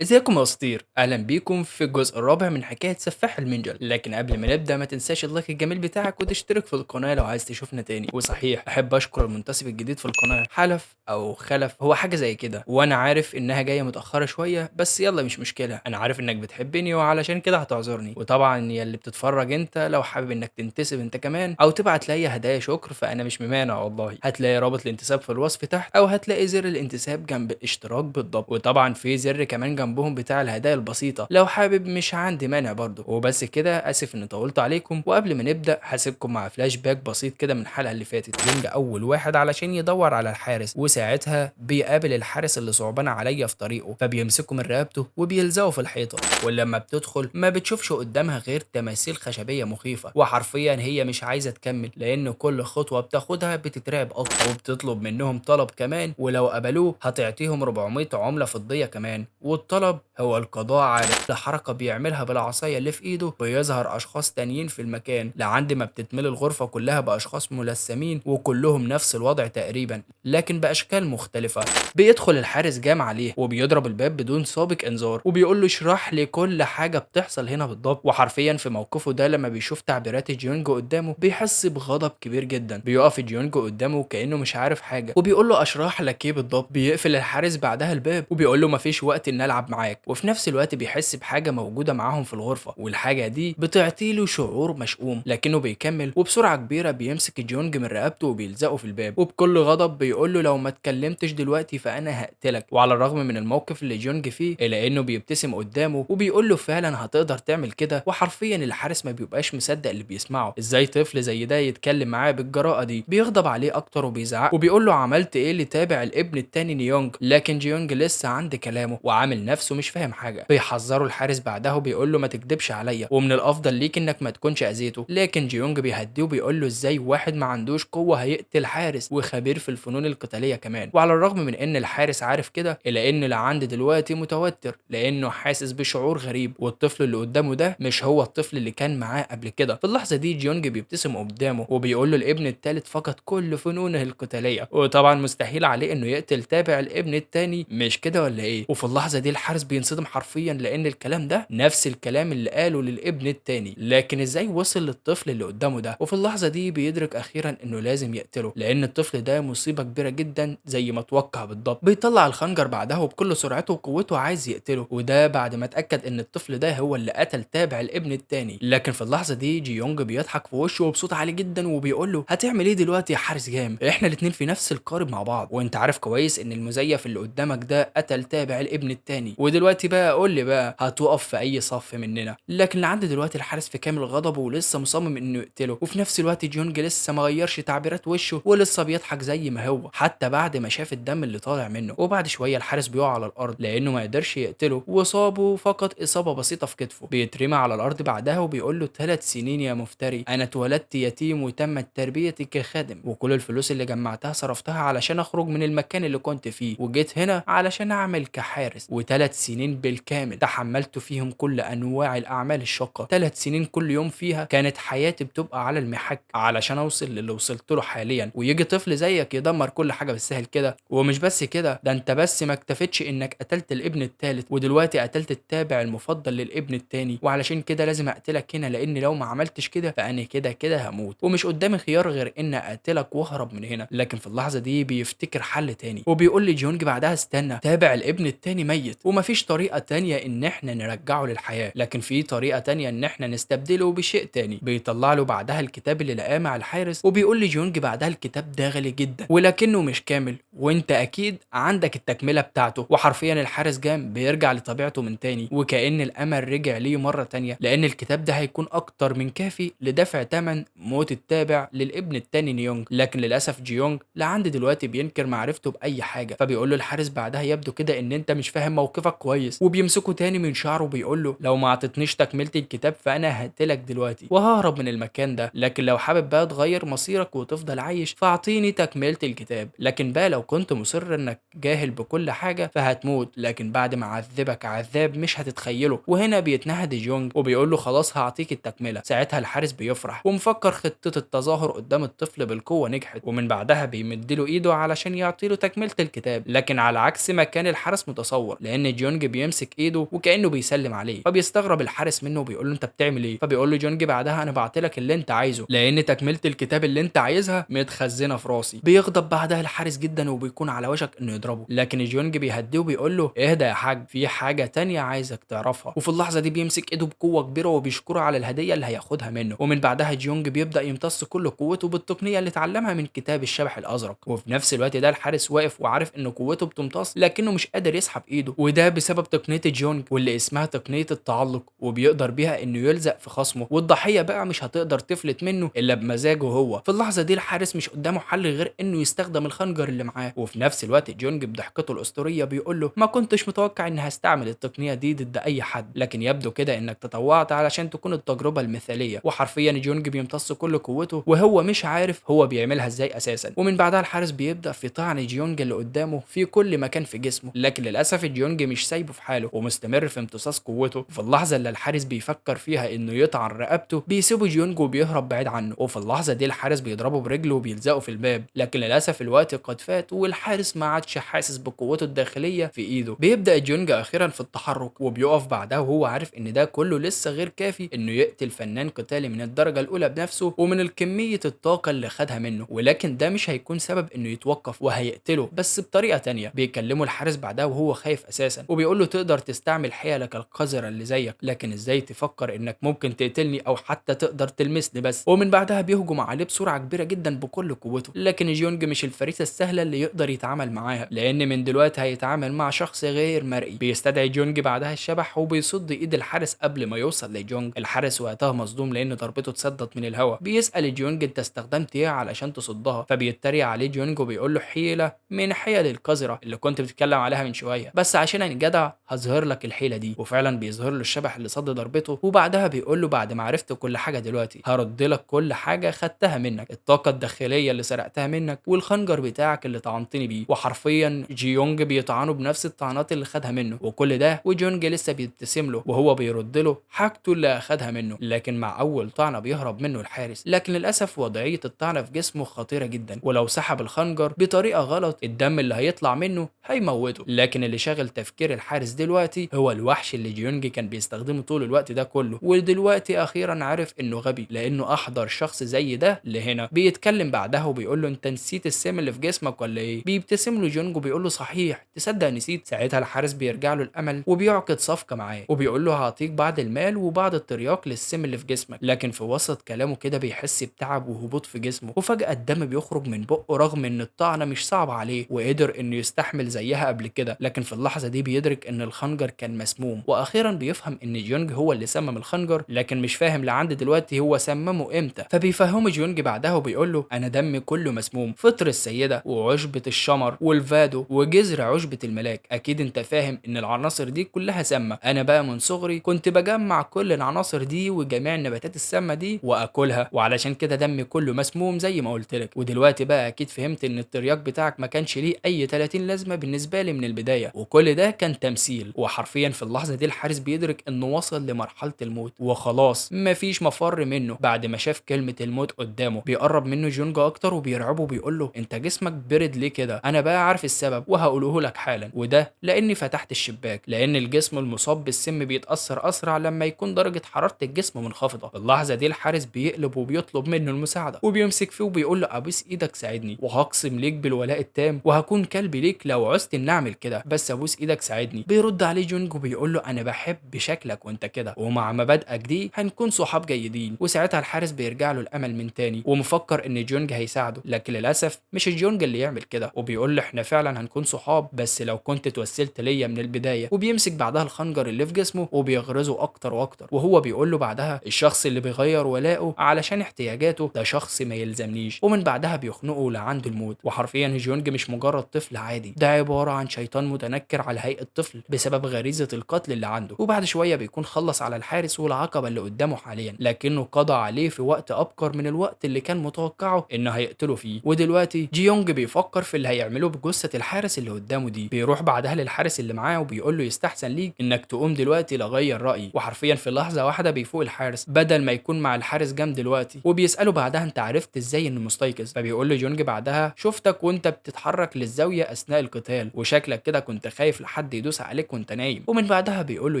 ازيكم يا اساطير، اهلا بيكم في الجزء الرابع من حكاية سفاح المنجل. لكن قبل ما نبدا ما تنساش ال like الجميل بتاعك وتشترك في القناة لو عايز تشوفنا تاني. وصحيح احب اشكر المنتسب الجديد في القناة حلف او خلف، هو حاجة زي كده، وانا عارف انها جاية متاخرة شوية بس يلا مش مشكلة، انا عارف انك بتحبني وعلشان كده هتعذرني. وطبعا يا اللي بتتفرج انت لو حابب انك تنتسب انت كمان او تبعت لي هدايا شكر فانا مش ممانع والله. هتلاقي رابط الانتساب في الوصف تحت او هتلاقي زر الانتساب جنب الاشتراك بالضبط، وطبعا في زر كمان جنبهم بتاع الهدايا البسيطة لو حابب، مش عندي مانع برضه. وبس كده، اسف اني طولت عليكم. وقبل ما نبدا هسيبكم مع فلاش باك بسيط كده من الحلقة اللي فاتت. جونج اول واحد علشان يدور على الحارس، وساعتها بيقابل الحارس اللي صعبان عليا في طريقه، فبيمسكه من رقبته وبيلزقه في الحيطة. ولما بتدخل ما بتشوفش قدامها غير تماثيل خشبيه مخيفة، وحرفيا هي مش عايزه تكمل لان كل خطوة بتاخدها بتترعب اكتر. وبتطلب منهم طلب كمان، ولو قبلوه هتعطيهم 400 عمله فضية كمان. والطلب هو القضاء على كل حركة بيعملها بالعصايه اللي في ايده بيظهر اشخاص تانيين في المكان، لعند ما بتتملي الغرفة كلها باشخاص ملثمين وكلهم نفس الوضع تقريبا لكن باشكال مختلفة. بيدخل الحارس جام عليه وبيضرب الباب بدون سابق انذار وبيقول له اشرح لي كل حاجة بتحصل هنا بالضبط. وحرفيا في موقفه ده لما بيشوف تعبيرات جيونج قدامه بيحس بغضب كبير جدا. بيقف جيونج قدامه كانه مش عارف حاجة وبيقول له اشرح لك ايه بالضبط. بيقفل الحارس بعدها الباب وبيقول له مفيش وقت ان العب معاك. وفي نفس الوقت بيحس بحاجة موجودة معاهم في الغرفة، والحاجة دي بتعطيله شعور مشؤوم، لكنه بيكمل وبسرعة كبيرة بيمسك جيونج من رقبته وبيلزقه في الباب، وبكل غضب بيقول له لو ما اتكلمتش دلوقتي فانا هقتلك. وعلى الرغم من الموقف اللي جيونج فيه الا انه بيبتسم قدامه وبيقول له فعلا هتقدر تعمل كده. وحرفيا الحارس ما بيبقاش مصدق اللي بيسمعه، ازاي طفل زي ده يتكلم معاه بالجراءه دي. بيغضب عليه اكتر وبيزعق وبيقول له عملت ايه لتابع الابن التاني نيونج، لكن جيونج لسه عند كلامه وعامل نفسه مش فاهم حاجة. بيحذره الحارس بعدها وبيقول له ما تكدبش عليا ومن الافضل ليك انك ما تكونش اذيته، لكن جيونج بيهديه وبيقول له ازاي واحد ما عندوش قوة هيقتل حارس وخبير في الفنون القتالية كمان. وعلى الرغم من ان الحارس عارف كده الا ان لعند دلوقتي متوتر لانه حاسس بشعور غريب، والطفل اللي قدامه ده مش هو الطفل اللي كان معاه قبل كده. في اللحظة دي جيونج بيبتسم قدامه وبيقول له الابن الثالث فقد كل فنونه القتالية وطبعا مستحيل عليه انه يقتل تابع الابن الثاني، مش كده ولا ايه؟ وفي اللحظة دي الحارس بينصدم حرفيا لان الكلام ده نفس الكلام اللي قاله للابن الثاني، لكن ازاي وصل للطفل اللي قدامه ده؟ وفي اللحظة دي بيدرك اخيرا انه لازم يقتله لان الطفل ده مصيبة كبيرة جدا زي ما اتوقع بالضبط. بيطلع الخنجر بعدها وبكل سرعته وقوته عايز يقتله، وده بعد ما اتاكد ان الطفل ده هو اللي قتل تابع الابن الثاني. لكن في اللحظة دي جيونج بيضحك في وشه وبصوت عالي جدا وبيقول له هتعمل ايه دلوقتي يا حارس جام؟ احنا الاتنين في نفس القارب مع بعض، وانت عارف كويس ان المزيف اللي قدامك ده قتل تابع الابن الثاني، ودلوقتي بقى قول لي بقى هتقف في اي صف مننا؟ لكن لعند دلوقتي الحارس في كامل غضبه ولسه مصمم انه يقتله. وفي نفس الوقت جيونج لسه ما غيرش تعبيرات وشه ولسه بيضحك زي ما هو حتى بعد ما شاف الدم اللي طالع منه. وبعد شوية الحارس بيقع على الارض لانه ما قدرش يقتله وصابه فقط اصابه بسيطة في كتفه. بيترمى على الارض بعدها وبيقول له 3 سنين يا مفتري، انا اتولدت يتيم وتمت تربيتي كخادم، وكل الفلوس اللي جمعتها صرفتها علشان اخرج من المكان اللي كنت فيه، وجيت هنا علشان اعمل كحارس، و3 سنين بالكامل تحملت فيهم كل انواع الاعمال الشاقة، 3 سنين كل يوم فيها كانت حياتي بتبقى على المحك علشان اوصل للي وصلت له حاليا، ويجي طفل زيك يدمر كل حاجة بالسهل كده. ومش بس كده، ده انت بس ما اكتفيتش انك قتلت الابن الثالث ودلوقتي قتلت التابع المفضل للابن الثاني، وعلشان كده لازم اقتلك هنا، لان لو ما عملتش كده فانا كده كده هموت ومش قدامي خيار غير ان اقتلك واهرب من هنا. لكن في اللحظة دي بيفتكر حل تاني وبيقول لجيونج بعدها استنى، تابع الابن الثاني ميت ومفيش طريقه تانية ان احنا نرجعه للحياة، لكن في طريقه تانية ان احنا نستبدله بشيء تاني. بيطلع له بعدها الكتاب اللي لقاه مع الحارس وبيقول لجيونج بعدها الكتاب ده غالي جدا ولكنه مش كامل وانت اكيد عندك التكملة بتاعته. وحرفيا الحارس جام بيرجع لطبيعته من تاني وكأن الامل رجع ليه مرة تانية، لان الكتاب ده هيكون اكتر من كافي لدفع ثمن موت التابع للابن التاني نيونج. لكن للاسف جيونج لعند دلوقتي بينكر معرفته باي حاجة، فبيقول له الحارس بعدها يبدو كده ان انت مش فاهم موقفك كويس، وبيمسكه تاني من شعره وبيقول له لو ما اعطيتنيش تكمله الكتاب فانا هقتلك دلوقتي وههرب من المكان ده، لكن لو حابب بقى تغير مصيرك وتفضل عايش فاعطيني تكمله الكتاب، لكن بقى لو كنت مصر انك جاهل بكل حاجة فهتموت، لكن بعد ما اعذبك عذاب مش هتتخيله. وهنا بيتنهد جيونج وبيقول له خلاص هعطيك التكملة. ساعتها الحارس بيفرح ومفكر خطه التظاهر قدام الطفل بالقوة نجحت، ومن بعدها بيمد له ايده علشان يعطي له تكمله الكتاب، لكن على عكس ما كان الحارس متصور، لان لان جيونج بيمسك ايده وكانه بيسلم عليه. فبيستغرب الحارس منه وبيقول له انت بتعمل ايه؟ فبيقول له جيونج بعدها انا بعت لك اللي انت عايزه، لان تكمله الكتاب اللي انت عايزها متخزنه في راسي. بيغضب بعدها الحارس جدا وبيكون على وشك انه يضربه، لكن جيونج بيهديه وبيقول له اهدى يا حاج، في حاجة تانية عايزك تعرفها. وفي اللحظة دي بيمسك ايده بقوة كبيرة وبيشكره على الهدية اللي هياخدها منه. ومن بعدها جيونج بيبدا يمتص كل قوته بالتقنيه اللي اتعلمها من كتاب الشبح الازرق. وفي نفس الوقت ده الحارس واقف وعارف ان قوته بتمتص، لكنه مش قادر يسحب ايده، وده بسبب تقنية جيونج واللي اسمها تقنية التعلق، وبيقدر بيها انه يلزق في خصمه، والضحيه بقى مش هتقدر تفلت منه الا بمزاجه هو. في اللحظة دي الحارس مش قدامه حل غير انه يستخدم الخنجر اللي معاه. وفي نفس الوقت جيونج بضحكته الاسطورية بيقول له ما كنتش متوقع ان هستعمل التقنية دي ضد اي حد، لكن يبدو كده انك تطوعت علشان تكون التجربة المثالية. وحرفيا جيونج بيمتص كل قوته وهو مش عارف هو بيعملها ازاي اساسا. ومن بعدها الحارس بيبدا في طعن جيونج اللي قدامه في كل مكان في جسمه، لكن للاسف جيونج مش سايبه في حاله ومستمر في امتصاص قوته. وفي اللحظة اللي الحارس بيفكر فيها انه يطعن رقبته بيسيبه جيونج وبيهرب بعيد عنه. وفي اللحظة دي الحارس بيضربه برجله وبيلزقه في الباب، لكن للاسف الوقت قد فات والحارس ما عادش حاسس بقوته الداخلية في ايده. بيبدا جيونج اخيرا في التحرك وبيقف بعدها وهو عارف ان ده كله لسه غير كافي انه يقتل فنان قتالي من الدرجة الاولى بنفسه ومن الكمية الطاقة اللي خدها منه، ولكن ده مش هيكون سبب انه يتوقف وهيقتله، بس بطريقة تانية. بيكلمه الحارس بعدها وهو خايف اساسا وبيقول له تقدر تستعمل حيلك القذرة اللي زيك، لكن ازاي تفكر انك ممكن تقتلني او حتى تقدر تلمسني بس. ومن بعدها بيهجم عليه بسرعة كبيرة جدا بكل قوته، لكن جيونج مش الفريسه السهلة اللي يقدر يتعامل معاها، لان من دلوقتي هيتعامل مع شخص غير مرئي. بيستدعي جيونج بعدها الشبح وبيصد ايد الحارس قبل ما يوصل لجيونج. الحارس وقتها مصدوم لان ضربته اتصدت من الهواء. بيسأل جيونج انت استخدمت ايه علشان تصدها؟ فبيتريق عليه جيونج وبيقول له حيله من حيل القذرة اللي كنت بتتكلم عليها من شوية، بس عشان انا جدع هظهر لك الحيلة دي. وفعلا بيظهر له الشبح اللي صد ضربته، وبعدها بيقول له بعد ما عرفت كل حاجة دلوقتي هرد لك كل حاجة خدتها منك، الطاقة الداخلية اللي سرقتها منك والخنجر بتاعك اللي طعنتني بيه. وحرفيا جيونج بيطعنه بنفس الطعنات اللي خدها منه، وكل ده وجيونج لسه بيبتسم له وهو بيرد له حاجته اللي اخدها منه. لكن مع اول طعنه بيهرب منه الحارس، لكن للاسف وضعية الطعنه في جسمه خطيرة جدا، ولو سحب الخنجر بطريقة غلط الدم اللي هيطلع منه هيموته. لكن اللي شاغل تفكير الحارس دلوقتي هو الوحش اللي جيونج كان بيستخدمه طول الوقت ده كله، ودلوقتي اخيرا عرف انه غبي لانه احضر شخص زي ده لهنا. بيتكلم بعدها وبيقول له انت نسيت السم اللي في جسمك ولا ايه؟ بيبتسم له جيونج وبيقول له صحيح تصدق نسيت. ساعتها الحارس بيرجع له الامل وبيعقد صفقة معاه وبيقول له هعطيك بعض المال وبعض الترياق للسم اللي في جسمك. لكن في وسط كلامه كده بيحس بتعب وهبوط في جسمه، وفجأة الدم بيخرج من بقه رغم ان الطعنة مش صعبة عليه وقدر انه يستحمل زيها قبل كده. لكن في اللحظة دي بيدرك ان الخنجر كان مسموم، واخيرا بيفهم ان جيونج هو اللي سمم الخنجر، لكن مش فاهم لعند دلوقتي هو سممه امتى. فبيفهمه جيونج بعدها وبيقول له انا دمي كله مسموم، فطر السيدة وعشبة الشمر والفادو وجذر عشبة الملاك، اكيد انت فاهم ان العناصر دي كلها سامة. انا بقى من صغري كنت بجمع كل العناصر دي وجميع النباتات السامة دي واكلها، وعلشان كده دمي كله مسموم زي ما قلت لك. ودلوقتي بقى اكيد فهمت ان الترياق بتاعك ما كانش ليه اي 30 لازمه بالنسبة لي من البداية، وكل ده كان تمثيل. وحرفيا في اللحظة دي الحارس بيدرك انه وصل لمرحلة الموت وخلاص مفيش مفر منه. بعد ما شاف كلمة الموت قدامه بيقرب منه جيونج اكتر وبيرعبه وبيقول له انت جسمك برد ليه كده؟ انا بقى عارف السبب وهقوله لك حالا، وده لاني فتحت الشباك، لان الجسم المصاب بالسم بيتاثر اسرع لما يكون درجه حرارة الجسم منخفضة. في اللحظة دي الحارس بيقلب وبيطلب منه المساعدة وبيمسك فيه وبيقول له ابوس ايدك ساعدني، وهقسم ليك بالولاء التام وهكون كلب ليك لو عوزت ان اعمل كده، بس ابوس ايدك ساعدني. بيرد عليه جونج وبيقول له انا بحب شكلك وانت كده، ومع مبادئك دي هنكون صحاب جيدين. وساعتها الحارس بيرجع له الامل من تاني ومفكر ان جونج هيساعده، لكن للاسف مش جونج اللي يعمل كده، وبيقول له احنا فعلا هنكون صحاب بس لو كنت توسلت ليا من البداية. وبيمسك بعدها الخنجر اللي في جسمه وبيغرزه اكتر واكتر، وهو بيقول له بعدها الشخص اللي بيغير ولائه علشان احتياجاته ده شخص ما يلزمنيش. ومن بعدها بيخنقه لعند الموت. وحرفيا جونج مش مجرد طفل عادي، ده عبارة عن شيطان متنكر على هيئة طفل بسبب غريزة القتل اللي عنده. وبعد شوية بيكون خلص على الحارس والعقبه اللي قدامه حاليا، لكنه قضى عليه في وقت ابكر من الوقت اللي كان متوقعه انه هيقتله فيه. ودلوقتي جيونج بيفكر في اللي هيعمله بجثة الحارس اللي قدامه دي. بيروح بعدها للحارس اللي معاه وبيقول له يستحسن ليك انك تقوم دلوقتي لغير رايي. وحرفيا في لحظة واحدة بيفوق الحارس بدل ما يكون مع الحارس جام دلوقتي، وبيساله بعدها انت عرفت ازاي انه مستيقظ؟ فبيقول له جونج بعدها شفتك وانت بتتحرك للزاويه اثناء القتال، وشكلك كده كنت خايف لحد حد يدوس عليك وانت نايم. ومن بعدها بيقول له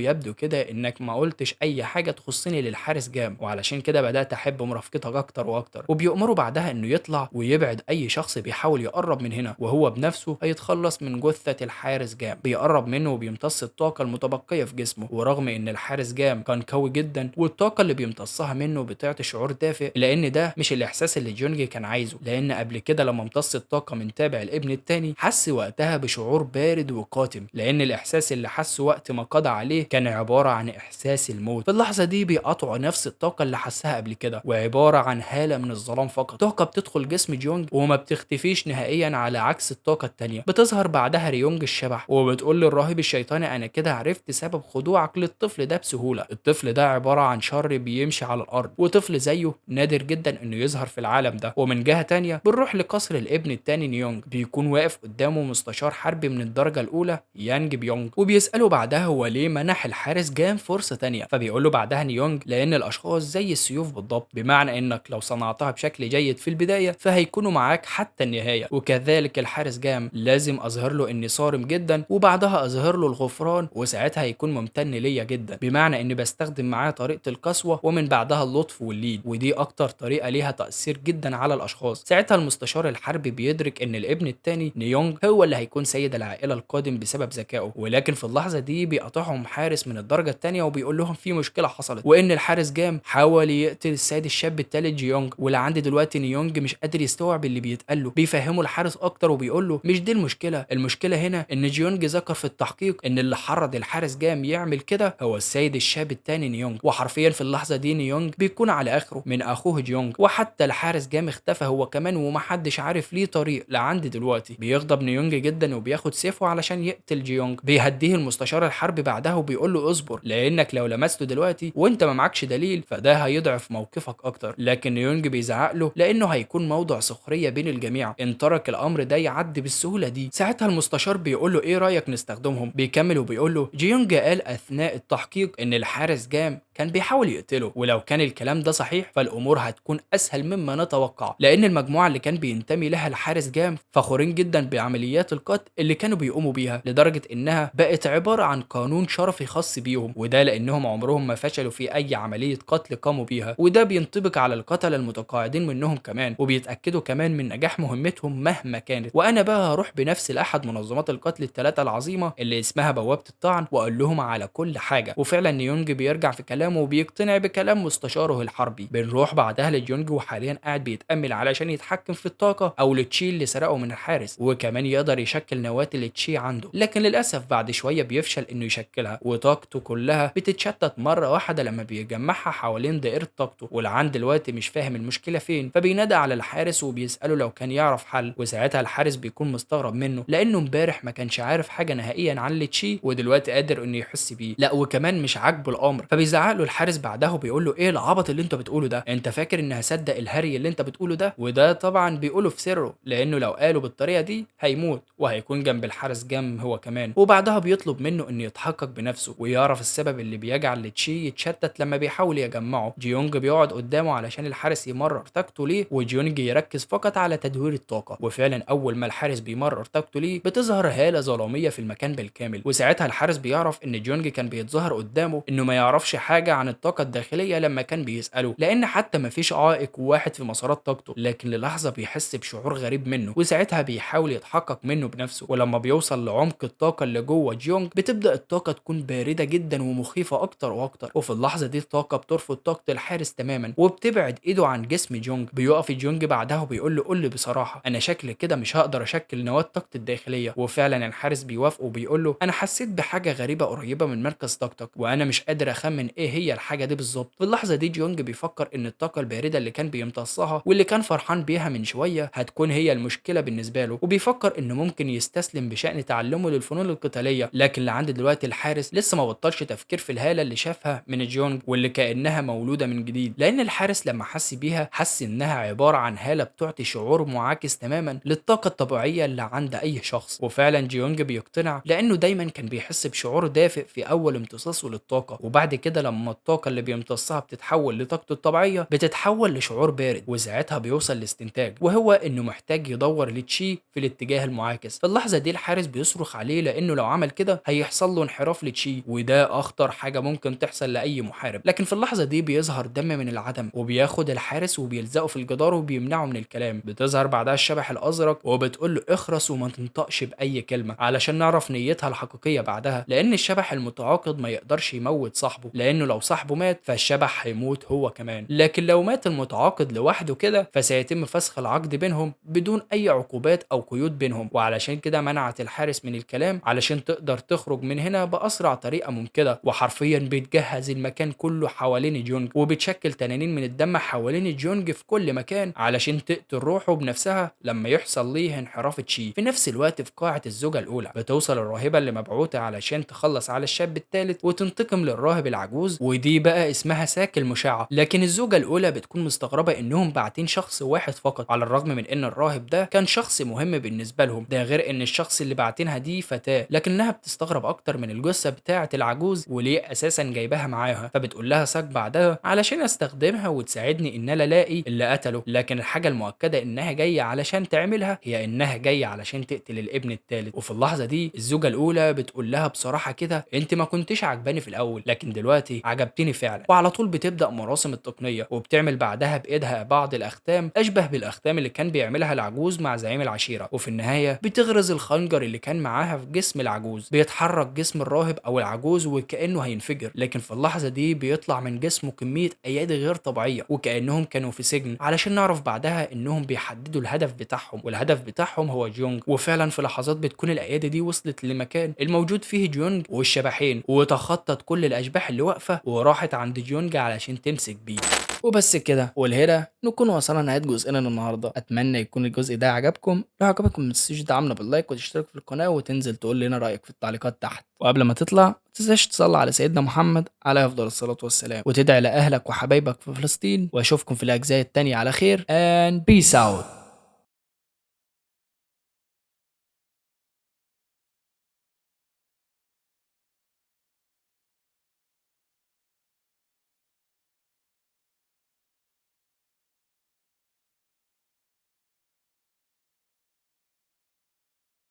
يبدو كده انك ما قلتش اي حاجة تخصني للحارس جام، وعلشان كده بدات احب مرافقتك اكتر واكتر. وبيأمره بعدها انه يطلع ويبعد اي شخص بيحاول يقرب من هنا، وهو بنفسه هيتخلص من جثة الحارس جام. بيقرب منه وبيمتص الطاقة المتبقية في جسمه، ورغم ان الحارس جام كان قوي جدا والطاقة اللي بيمتصها منه بتعطي شعور دافئ، لان ده مش الاحساس اللي جونج كان عايزه، لان قبل كده لما امتص الطاقة من تابع الابن التاني حس وقتها بشعور بارد وقاتم، لان الاحساس اللي حسه وقت ما قضى عليه كان عبارة عن احساس الموت. في اللحظة دي بيقطعوا نفس الطاقة اللي حسها قبل كده، وعبارة عن هاله من الظلام فقط، طاقة بتدخل جسم جونج وما بتختفيش نهائيا على عكس الطاقة التانية. بتظهر بعدها ريونج الشبح وبتقول للراهب الشيطاني انا كده عرفت سبب خضوعك للطفل ده بسهولة، الطفل ده عبارة عن شر بيمشي على الارض، وطفل زيه نادر جدا انه يظهر في العالم ده. ومن جهة تانية بنروح لقصر الابن التاني نيونج، بيكون واقف قدامه مستشار حربي من الدرجة الاولى يانج بيونج، وبيساله بعدها هو ليه منح الحارس جام فرصة تانية. فبيقول له بعدها نيونج لان الاشخاص زي السيوف بالضبط، بمعنى انك لو صنعتها بشكل جيد في البداية فهيكونوا معاك حتى النهاية، وكذلك الحارس جام لازم اظهر له اني صارم جدا وبعدها اظهر له الغفران، وساعتها هيكون ممتن ليا جدا، بمعنى اني بستخدم معاه طريقه القسوة ومن بعدها اللطف واللين، ودي اكتر طريقه ليها تاثير جدا على الاشخاص. ساعتها المستشار الحربي بيدرك ان الابن الثاني نيونج هو اللي هيكون سيد العائلة القادم بسبب ذكائه، ولكن في اللحظة دي بيقاطعهم حارس من الدرجة الثانية وبيقول لهم في مشكلة حصلت، وان الحارس جام حاول يقتل السيد الشاب الثالث جيونج، ولعند دلوقتي نيونج مش قادر يستوعب اللي بيتقال له. بيفهمه الحارس اكتر وبيقول له مش دي المشكلة، المشكلة هنا ان جيونج ذكر في التحقيق ان اللي حرض الحارس جام يعمل كده هو السيد الشاب الثاني نيونج. وحرفيا في اللحظة دي نيونج بيكون على اخره من اخوه جيونج، وحتى الحارس جام اختفى هو كمان ومحدش عارف ليه طريق لعند دلوقتي. بيغضب نيونج جدا وبياخد سيفه علشان يقتل جيونج. بيهديه المستشار الحربي بعدها وبيقول له اصبر، لانك لو لمسته دلوقتي وانت ما معكش دليل فده هيضعف موقفك اكتر. لكن نيونج بيزعق له لانه هيكون موضع سخرية بين الجميع ان ترك الامر ده يعدي بالسهولة دي. ساعتها المستشار بيقول له ايه رايك نستخدمهم؟ بيكمل وبيقول له جيونج قال اثناء التحقيق ان الحارس جام كان بيحاول يقتله، ولو كان الكلام ده صحيح فالامور هتكون اسهل مما نتوقع، لان المجموعة اللي كان بينتمي لها الحارس جام فخورين جدا بعمليات القتل اللي كانوا بيقوموا بيها، لدرجة انها بقت عبارة عن قانون شرفي خاص بيهم، وده لانهم عمرهم ما فشلوا في اي عملية قتل قاموا بيها، وده بينطبق على القتلة المتقاعدين منهم كمان، وبيتاكدوا كمان من نجاح مهمتهم مهما كانت. وانا بقى هروح بنفسي لاحد منظمات القتل الثلاثة العظيمة اللي اسمها بوابه الطعن واقول لهم على كل حاجة. وفعلا نيونج بيرجع في كلامه وبيقتنع بكلام مستشاره الحربي. بنروح بعدها لجيونج وحاليا قاعد بيتامل علشان يتحكم في الطاقة او التشي اللي سرقه من الحارس، وكمان يقدر يشكل نواه التشي عنده، لكن للاسف بعد شوية بيفشل انه يشكلها، وطاقته كلها بتتشتت مرة واحدة لما بيجمعها حوالين دائرة طاقته، ولعند دلوقتي مش فاهم المشكلة فين. فبينادى على الحارس وبيساله لو كان يعرف حل، وساعتها الحارس بيكون مستغرب منه لانه امبارح ما كانش عارف حاجة نهائيا عن التشي ودلوقتي قادر انه يحس بيه، لا وكمان مش عاجبه الامر. فبيزعق له الحارس بعدها وبيقول له ايه العبط اللي انت بتقوله ده، انت فاكر ان هصدق الهري اللي انت بتقوله ده؟ وده طبعا بيقوله في سره لانه لو قاله بالطريقة دي هيموت وهيكون جنب الحارس جام هو كمان. وبعدها بيطلب منه انه يتحقق بنفسه ويعرف السبب اللي بيجعل التشي يتشتت لما بيحاول يجمعه. جيونج بيقعد قدامه علشان الحارس يمرر طاقته ليه، وجيونج يركز فقط على تدوير الطاقة. وفعلا اول ما الحارس بيمرر طاقته ليه بتظهر هاله ظلامية في المكان بالكامل، وساعتها الحارس بيعرف ان جيونج كان بيتظاهر قدامه انه ما يعرفش حاجة عن الطاقة الداخلية لما كان بيساله، لان حتى ما فيش عائق واحد في مسارات طاقته. لكن للحظة بيحس بشعور غريب منه، وساعتها بيحاول يتحقق منه بنفسه، ولما بيوصل لعمق الطاقة اللي جوه جيونج بتبدا الطاقة تكون باردة جدا ومخيفه اكتر واكتر. وفي اللحظة دي الطاقة بترفض طاقة الحارس تماما وبتبعد ايده عن جسم جيونج. بيقف جيونج بعدها وبيقول له قول لي بصراحة انا شكل كده مش هقدر اشكل نواه طاقتي الداخلية. وفعلا الحارس بيوافق وبيقول له انا حسيت بحاجة غريبة قريبه من مركز طاقتك وانا مش قادر اخمن ايه هي الحاجة دي بالظبط. في اللحظة دي جيونج بيفكر ان الطاقة البارده اللي كان بيمتصها واللي كان فرحان بيها من شوية هتكون هي المشكلة بالنسبة له، وبيفكر انه ممكن يستسلم بشان تعلمه للفنون القتالية. لكن لعند دلوقتي الحارس لسه ما بطلش تفكير في الهالة اللي شافها من جيونج واللي كانها مولودة من جديد، لان الحارس لما حس بيها حس انها عبارة عن هاله بتعطي شعور معاكس تماما للطاقة الطبيعية اللي عند اي شخص. وفعلا جيونج بيقتنع لانه دايما كان بيحس بشعور دافئ في اول امتصاصه للطاقة، وبعد كده لما الطاقة اللي بيمتصها بتتحول لطاقته الطبيعية بتتحول لشعور بارد، وساعتها بيوصل لاستنتاج وهو انه محتاج يدور لتشي في الاتجاه المعاكس. في اللحظة دي الحارس بيصرخ عليه لانه لو عمل كده هيحصل له انحراف لتشي، وده اخطر حاجة ممكن تحصل لاي محارب. لكن في اللحظة دي بيظهر دم من العدم وبياخد الحارس وبيلزقه في الجدار وبيمنعه من الكلام. بتظهر بعدها الشبح الازرق وبتقول له اخرس وما تنطقش باي كلمة علشان نعرف نيتها الحقيقية بعدها، لان الشبح المتعاقد ما يقدرش يموت صاحبه، لانه لو صاحبه مات فالشبح هيموت هو كمان، لكن لو مات المتعاقد لوحده كده فسيتم فسخ العقد بينهم بدون اي عقوبات او قيود بينهم. وعلشان كده منعت الحارس من الكلام علشان تقدر تخرج من هنا باسرع طريقه ممكنة. وحرفيا بتجهز المكان كله حوالين جونج، وبتشكل تنانين من الدم حوالين جونج في كل مكان علشان تقتل روحه بنفسها لما يحصل ليه انحراف تشي. في نفس الوقت في قاعة الزوجة الاولى بتوصل الراهبه اللي مبعوثه علشان تخلص على الشاب الثالث وتنتقم للراهب العجوز، ودي بقى اسمها ساك المشعه. لكن الزوجة الاولى بتكون مستغربه انهم باعتين شخص واحد فقط، على الرغم من ان الراهب ده كان شخص مهم بالنسبة لهم، ده غير ان الشخص اللي باعتينها دي فتاة. لكنها بتستغرب اكتر من الجثة بتاعه العجوز وليه اساسا جايباها معاها، فبتقول لها ساك بعدها علشان استخدمها وتساعدني ان انا الاقي اللي قتله. لكن الحاجة المؤكدة انها جاية علشان تعملها هي انها جاية علشان تقتل الابن الثالث. وفي اللحظة دي الزوجة الاولى بتقول لها بصراحة كده انت ما كنتش عجباني في الاول، لكن دلوقتي عجبتني فعلا. وعلى طول بتبدا مراسم التقنية، وبتعمل بعدها بايدها بعض الاختام اشبه بالاختام اللي كان بيعملها العجوز مع زعيم العشيرة. وفي النهاية بتغرز الخنجر اللي كان معاها في جسم العجوز، بيتحرك جسم الراهب او العجوز وكانه هينفجر، لكن في اللحظة دي بيطلع من جسمه كمية ايادي غير طبيعية وكانهم كانوا في سجن، علشان نعرف بعدها انهم بيحددوا الهدف بتاعهم، والهدف بتاعهم هو جونج. وفعلا في لحظات بتكون الايادي دي وصلت لمكان الموجود فيه جونج والشبحين، وتخطت كل الاشباح اللي واقفة وراحت عند جونج علشان تمسك بيه. وبس كده، ولهنا نكون وصلنا لنهاية جزئنا النهارده. اتمنى يكون الجزء ده عجبكم، لو عجبكم ما تنسوش تدعمنا بال like وتشترك في القناة وتنزل تقول لنا رايك في التعليقات تحت. وقبل ما تطلع ما تنساش تصلي على سيدنا محمد عليه افضل الصلاة والسلام، وتدعي لاهلك وحبايبك في فلسطين، واشوفكم في الاجزاء التانية على خير. And peace out.